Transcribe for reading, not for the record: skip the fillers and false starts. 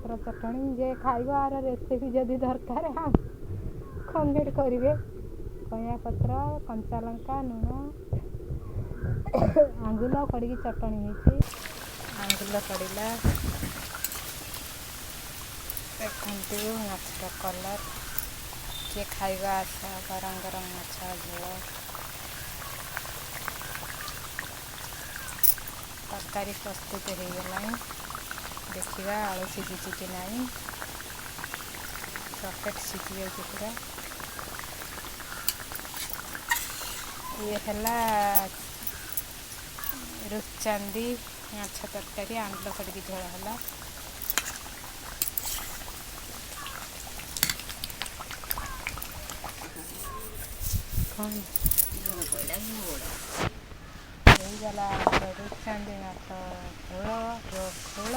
ପତ୍ର ଚଟଣି। ଯେ ଖାଇବ ଆର ରେସିପି ଯଦି ଦରକାର କମେଣ୍ଟ କରିବେ। କଇଁଆ ପତ୍ର, କଞ୍ଚା ଲଙ୍କା, ଲୁଣ, ଆମ୍ବୁଲ ପଡ଼ିକି ଚଟଣି ହେଇଛି। ଆମ୍ବୁଲ ପଡ଼ିଲା। ଦେଖନ୍ତୁ ମାଛର କଲର୍। କିଏ ଖାଇବା ଆସ, ଗରମ ଗରମ ମାଛ ଝୋଳ। ତରକାରୀ ପ୍ରସ୍ତୁତ ହେଇଗଲାଣି। ଦେଖିବା ଆଳୁ ସିଝିଛି କି ନାହିଁ। ପରଫେକ୍ଟ ସିଝି ଯାଇଛି ପୁରା। ଇଏ ହେଲା ରୁପଚାନ୍ଦି ମାଛ ତରକାରୀ, ଆମ୍ବୁଲ ପଡ଼ିକି ଝୋଳ ହେଲା। କ'ଣ ହେଇଗଲା ଆମର ରୁପଚାନ୍ଦି ମାଛ ଝୋଳ, ଖୋଳ।